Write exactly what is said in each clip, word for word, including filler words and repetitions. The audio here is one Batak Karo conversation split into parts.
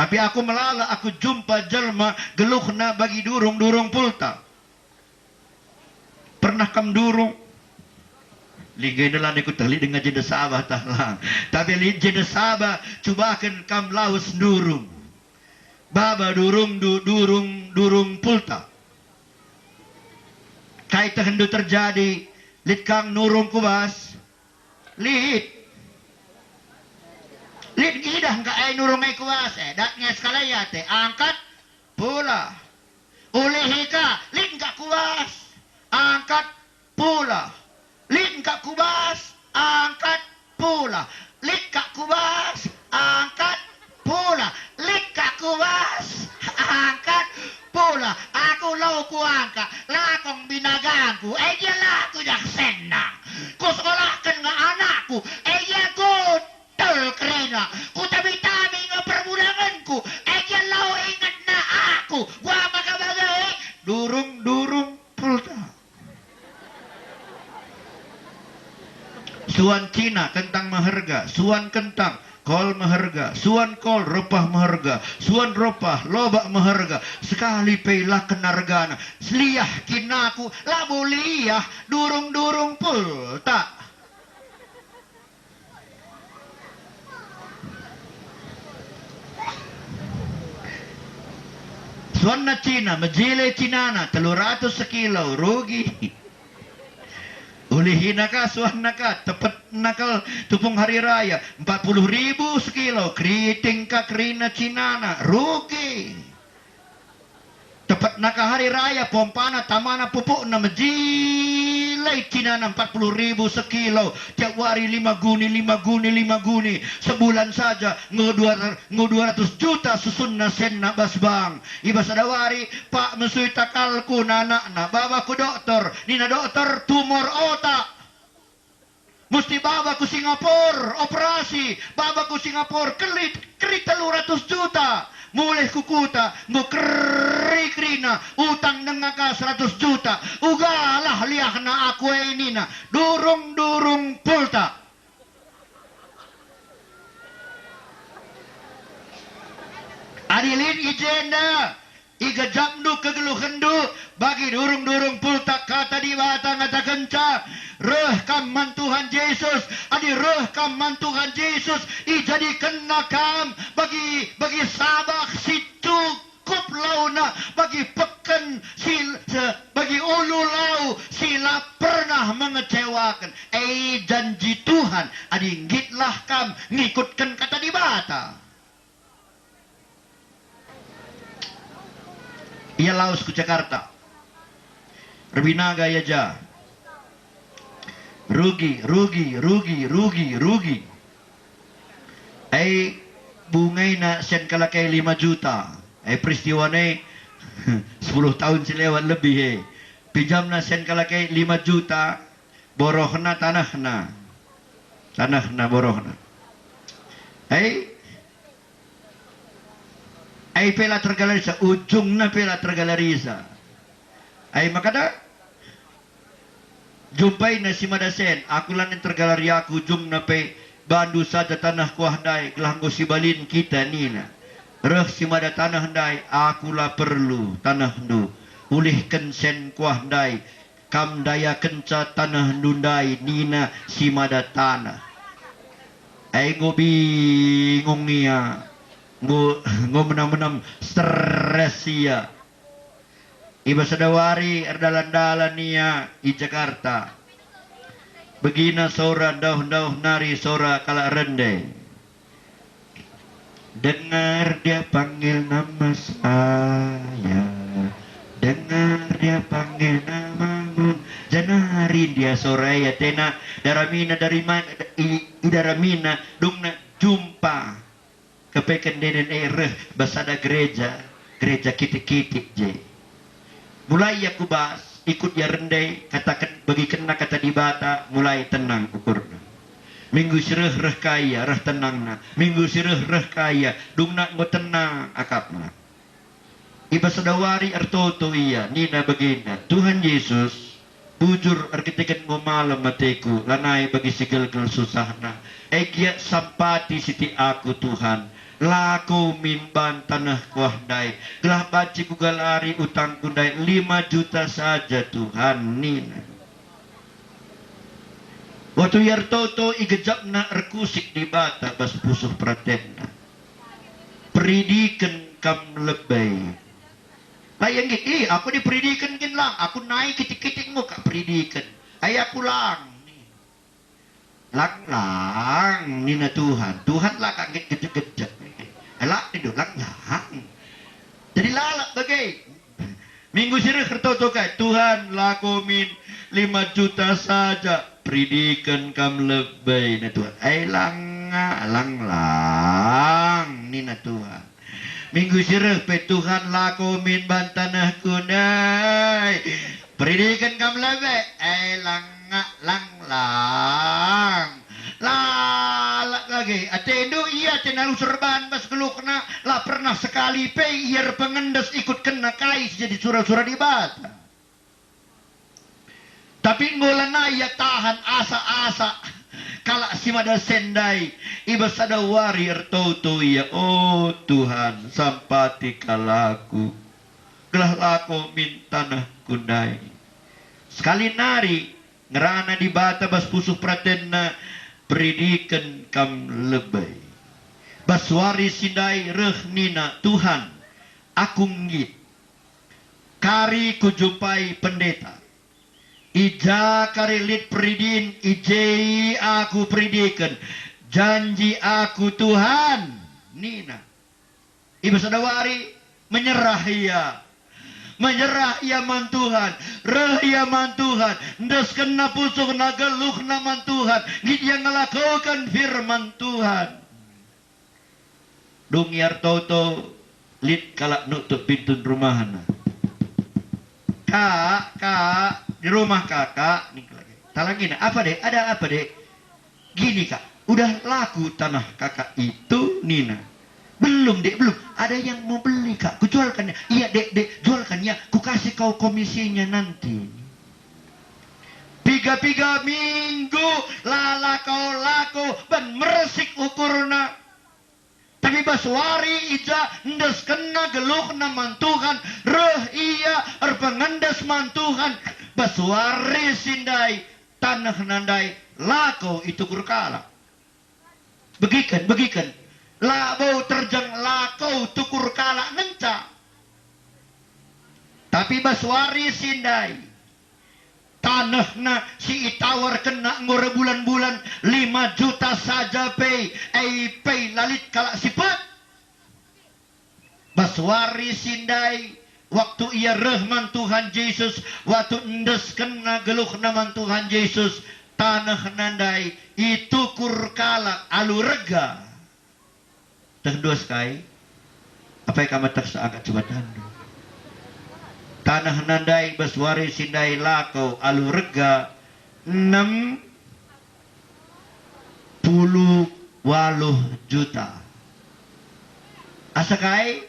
Tapi aku melala aku jumpa jelma geluhna bagi durung-durung pulta. Pernah kam durung? Lingga enda lanai kueteh lit denga jenda Sabah tah lang. Tapi lit jenda Sabah, cubaken kam lawes ndurung. Baba durungndu durung, durung pulta. Kai tehndu terjadi? Lit kang nurung ku bas? Lit. Lit ngidah engka ai nurung ai ku bas, eh, dat nge sekalai ate, angkat, pula. Ulihi ka, lit engka ku bas, angkat, pula. Lit engka ku bas, angkat, pula. Lit ka ku bas, angkat, pula. Lit ka ku bas, angkat, pula. Aku lau kuangkat, lakong binagangku, e gia la kujak senna. Kusekolahken nge anakku, e gia good. Tel kerina, kutami-tami nge perbulangenku, e gia lau ingetna aku, gua maka bage, durung-durung pulta. Suan Cina kentang meherga, suan kentang kol meherga, suan kol repah meherga, suan repah lobak meherga, sekali pe la kena regana, seliah kin aku, labo liah, durung-durung pulta. Suanna Cina, mejile Cinana, telu ratus sekilo, rugi. Ulihina ka, suanna ka, tepetna kal tupung hari raya, empat puluh ribu sekilo, keriting ka kerina Cinana, rugi. Tepetna ka hari raya, pompana, tamana, pupukna, mejile Cinana empat puluh ribu sekilo, tiap wari lima guni, lima guni, lima guni, sebulan saja enggo dua, enggo dua ratus juta susunna senna bas bank. I bas sada wari, Pak, mesui takalku, nina anakna, baba ku dokter, nina dokter, tumor otak. Musti baba ku Singapore, operasi, baba ku Singapore, keri, keri telu ratus juta. Mulih ku kuta, enggo keri-kerina, utang denga ka seratus juta. Ugalah liahna aku e nina, durung-durung pulta. Adi lit i jenda, igejapndu kegeluhenndu bagi durung-durung pulta Kata Dibata ngatakenca, reh kam man Tuhan Jesus. Adi reh kam man Tuhan Jesus, ijadikenNa kam bagi, bagi sabah si cukup launa, bagi peken si, se-, bagi ulu lau si la pernah mengecewaken. E, janji Tuhan, adi nggitlah kam ngikutken Kata Dibata. Ia lawes ku Jakarta. Erbinaga ia ja. Rugi, rugi, rugi, rugi, rugi. Ai bungaina sen kalak e lima juta. Ai peristiwa e sepuluh tahun si lewat lebih e. Pinjamna sen kalak e lima juta. Borohna tanehna. Tanehna borohna. Ai, ai pe la tergalarisa, ujungna pe la tergalarisa. Ai maka da, jumpaina si mada sen, aku lanai tergalari aku, ujungna pe bandu saja taneh kuah ndai, gelah enggo sibalin kita nina. Reh si mada taneh ndai, aku la perlu tanehndu. Ulihken sen kuah ndai, kam ndayakenca tanehndu ndai, nina si mada taneh. Ai enggo bingung ia, enggo, enggo menam-menam stres ia. I bas sada wari erdalan-dalan ia i Jakarta. Begina sora ndauh-ndauh nari sora kalak rende. Dengar dia panggil nama saya, dengar dia panggil namamu. Janari ndia sora e atena, daramina dari mana, i, idaramina, dungna jumpa. Kepeken denen e reh bas sada gereja, gereja kitik-kitik je. Mulai ia ku bas, ikut ia rende, kataken, begikenna Kata Dibata, mulai tenang ukurna. Minggu si reh reh ka ia, reh tenangna. Minggu si reh reh ka ia, dungna enggo tenang akapna. I bas sada wari ertoto ia, nina bagenda, "Tuhan Jesus, bujur erkiteken enggo malem ateku, lanai bagi si gelgel susahna. E gia sampati sitik aku, Tuhan. Lako min ban taneh kuah ndai, gelah banci kugalari utangku ndai lima juta saja, Tuhan, nina. Waktu ia ertoto, igejapna erkusik Dibata bas pusuh peratenna. Peridiken kam lebe. La ia nggit, "Ih, aku diperidiken kin lang, aku nai kitik-kitik enggo kak peridiken. Ai aku lang." Lang, lang, nina Tuhan. Tuhan la kak nggit gejek-gejek. Elak nindu, lang, lang. Jadi lalap bage. Minggu si reh ertoto kai, "Tuhan, lako min lima juta saja, peridiken kam lebe," nina Tuhan. "Ai langa, lang, lang," nina Tuhan. Minggu si reh pe, "Tuhan, lako min ban tanehku ndai, peridiken kam lebe," "Ai langa, lang, lang." Lalap bage. Atendu ia atena rusur ban bas geluhna, la pernah sekali pe ia erpengendes ikutkenna kai si jadi sura-sura Dibata. Tapi enggo lanai ia tahan asa-asa kalak si mada sen ndai. I bas sada wari ertoto ia, "O Tuhan, sampati kal aku, gelah lako min tanehku ndai." Sekali nari ngerana Dibata bas pusuh peratenna, "Peridiken kam lebe." Bas wari si ndai reh nina, "Tuhan, aku nggit." Kari kujumpai pendeta. I ja kari lit peridin, i je aku peridiken. Janji aku, Tuhan, nina. I bas sada wari, menyerah ia. Menyerah ia man Tuhan. Reh ia man Tuhan. Endeskenna pusuhna, geluhna man Tuhan. Nggit ia ngelakoken firman Tuhan. Dung ia ertoto, lit kalak nuktuk pintun rumahna. "Kak, Kak, di rumah Kakak?" nina kalak e. "Talangina, apa, Dek? Ada apa, Dek?" "Gini, Kak, udah laku tanah Kakak itu," nina. "Belum, Dek, belum. Ada yang mau beli, Kak. Kujualkan ya." "Iya, Dek, Dek, jualkan ya. Kukasih kau komisinya nanti." Piga-piga minggu la lako-lako ban mersik ukurna. Tapi bas wari i ja endeskenna geluhna man Tuhan, reh ia erpengendes man Tuhan, bas wari si ndai tanehna ndai lako itukur kalak. Begiken, begiken, labo terjeng lako tukur kalak ngenca. Tapi bas wari si ndai, tanehna si itawarkenna enggo erbulan-bulan, lima juta saja pe, e pe la lit kalak si pet. Bas wari si ndai, waktu ia reh man Tuhan Jesus, waktu endeskenna geluhna man Tuhan Jesus, tanehna ndai itukur kalak alu rega. Tehndu sekai? Apai kam metehsa angkat cubatandu? Tanehna ndai bas wari si ndai lako alu rega enem puluh waluh juta. Asa kai?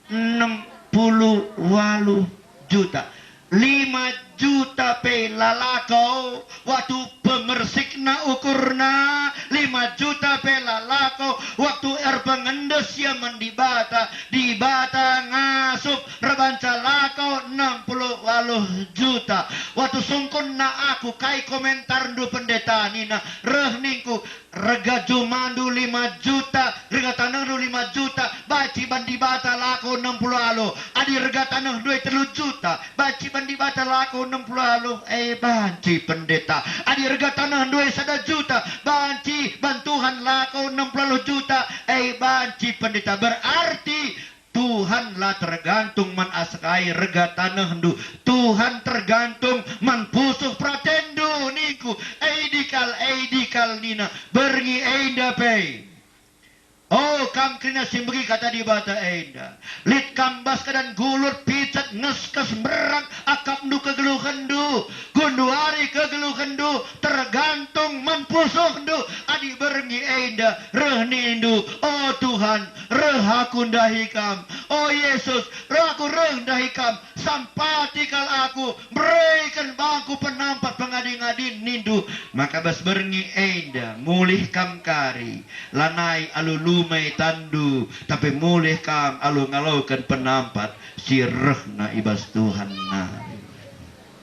Enem puluh waluh juta. Lima juta pe la lako, waktu pemersikna ukurna, lima juta pe la lako, waktu erpengendes ia man Dibata, Dibata ngasup erbanca lako enem puluh waluh juta. Waktu sungkunna aku, "Kai komentarndu, Pendeta?" nina, reh ningku, "Rega jumandu lima juta, rega tanehndu lima juta, banci ban Dibata lako enem puluh waluh. Adi rega tanehndu e telu juta, banci ban Dibata lako enem puluh waluh, e banci Pendeta. Adi rega tanehndu e sada juta, banci ban Tuhan lako enem puluh waluh juta, e banci Pendeta." Berarti Tuhan la tergantung man asa kai rega tanehndu. Tuhan tergantung man pusuh peratenndu, ningku. "Edi kal, edi kal," nina, "berngi enda pe." O kam kerina si mbegi kata Dibata enda, lit kam bas keadaan gulut, picet, ngeskes, mberak, akapndu, kegeluhenndu, genduari kegeluhenndu, tergantung man pusuhndu. Adi berngi enda reh nindu, "O Tuhan, reh aku ndahi Kam. O Yesus, aku reh ndahi Kam, sampati kal aku, bereken bangku penampat pengadi-ngadin nindu. Maka bas berngi enda mulih kam kari, lanai alu lume tanndu, tapi mulih kam alu ngaloken penampat si rehna i bas Tuhan nari.